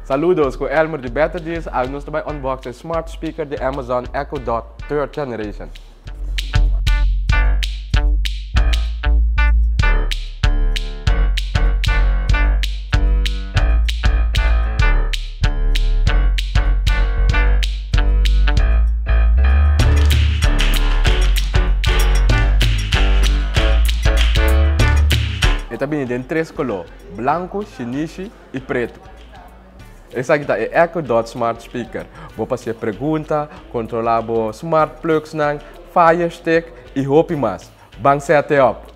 Saludos, ku Elmer di Better Deals. Awe nos ta bai unbox e smart speaker di Amazon Echo Dot third generation. E ta bini den tres koló, blanku, shinishi i pretu. Esaki ta e Echo Dot Smart Speaker. Bo por hasié pregunta, kontrolá bo smart plugsnan, Fire Stick i hopi mas. Ban set e op!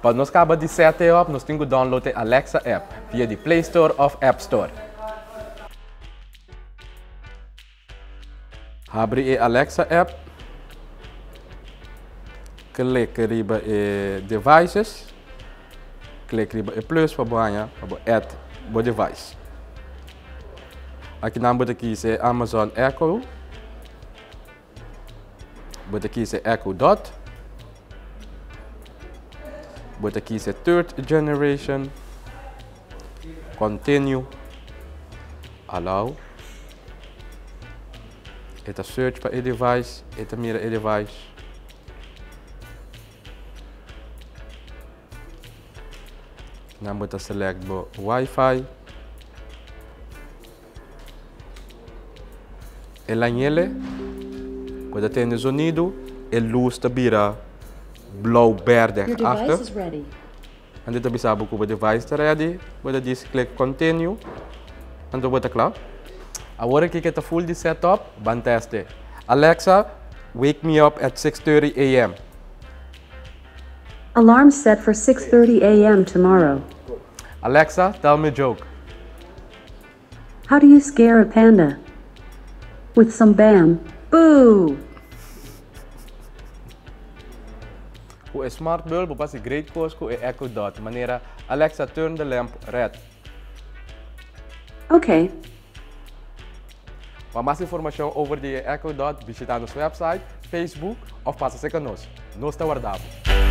Pa nos kaba di set e op, nos tin ku download e Alexa app via di Play Store òf App Store. Habri e Alexa app. Klik riba e devices. Klik riba e plus pa bo haña pa bo add bo device. Akinan bo ta kisa e Amazon Echo. Bo ta kisa e Echo Dot. Bo ta kisa e third generation. Continue. Allow. E ta search pa e device. E ta mira e device. Nan bo ta select bo Wi-Fi. E lañele, bo ta tende zonido, e luz ta bira blauw berde Your device achter. is ready. Anto ta bisa bo ku bo device ta ready, bo ta djis click continue, anto bo ta kla. Awor aki ke ta full di setup, ban test e. Alexa, wake me up at 6:30 am. Alarm set for 6:30 am tomorrow. Alexa, tell me a joke. How do you scare a panda? With some bam. Boo! Ku e smart bulb bo por hasi great kos ku e Echo Dot, manera Alexa turn the lamp red. Okay. Pa mas informashon over di e Echo Dot bishita nos website, Facebook of pasa serka nos. Nos ta warda bo.